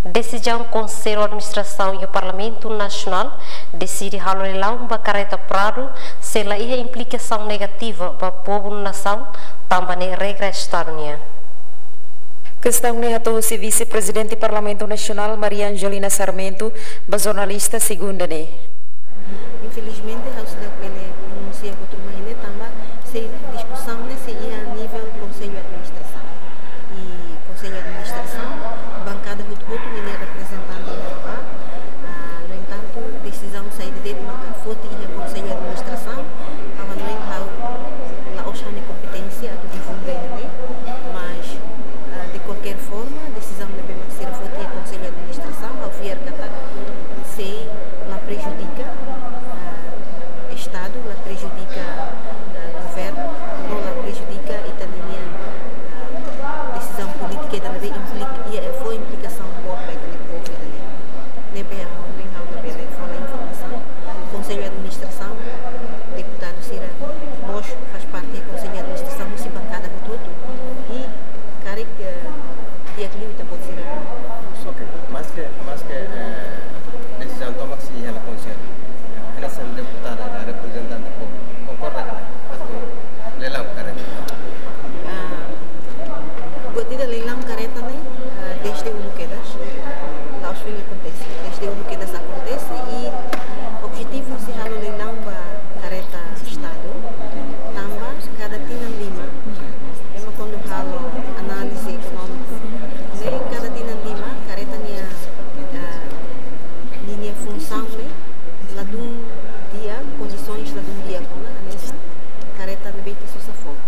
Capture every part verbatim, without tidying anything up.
Desizaun Konsellu Administrasaun iha Parlamentu Nasionál deside halo leilaun ba kareta Prado sei la iha implikasaun negativa ba povu no nasaun, tanba ne'e regra Estadu nian. Kestaun ne'e hato'o husi Vise-Prezidente Parlamentu Nasionál, Maria Angelina Sarmento, ba jornalista segunda ne'e. Infelizmente, ha'u seidauk bele pronunsia buat ruma ne'e tanba sei diskusaun ne'e sei iha nivel Konsellu Administrasaun. I Konsellu Administrasaun, bankada hotu-hotu ninia reprezentante iha ne'ebá. Ah, no entantu, desizaun saida de'it maka foti iha Konsellu Administrasaun, ha'u hanoin ha'u la'ós ha'u-nia kompeténsia atu divulga ida-ne'e, mas, ah, de qualquer forma, desizaun ne'ebé mak sira foti iha Konsellu Administrasaun, ha'u fiar katak sei la prejudika, ah, Estadu, la prejudika, ah, governu, no la prejudika ita ninia, ah, desizaun polítika ida ne'ebé implika, iha, fó implikasaun boot ba ita-nia povu ida-ne'e. Ne'ebé ha'u hanoin ha'u labele fó hela informasaun. Konsellu Administrasaun, deputadu sira mós faz parte Konsellu Administrasaun husi bankada hotu-hotu. I karik, eh, di'ak liu ita-boot sira. Ok, maske, maske, eh, desizaun tomak sei iha hela Konsellu, hanesan deputada, reprezentante povu, konkorda ka lae atu leilaun kareta? Ah, buat ida leilaun kareta ne'e, ah, desde uluk kedas la'ós foin akontese. Desde uluk kedas akontese i objetivu sei halo leilaun ba kareta Estadu, tanba kada tinan lima. Ema kuandu halo análize ekonómiku, ne'e kada tinan lima kareta nia, ah, ninia funsaun ne'e ladún di'ak, kondisoens ladún di'ak ona, hanesan kareta ne'ebé ita sosa foun.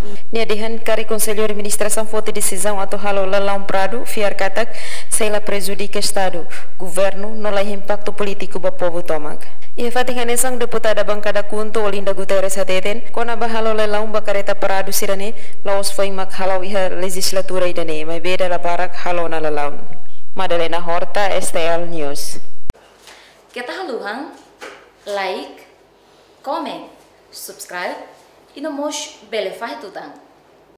I nia dehan karik Konsellu Administrasaun foti desizaun atu halo leilaun Prado, fiar katak sei la prejudika Estadu, governu, no la iha impaktu polítiku ba povu tomak. Iha fatin hanesan, deputada bankada KHUNTO, Olinda Guterres, hateten kona-ba halo leilaun ba kareta Prado sira-ne'e la'ós foin mak hala'o iha lejizlatura ida-ne'e, maibé dala barak halo ona leilaun. Madalena Horta, S T L News. Keta haluha like, comment, subscribe, i no mós bele fahe tutan.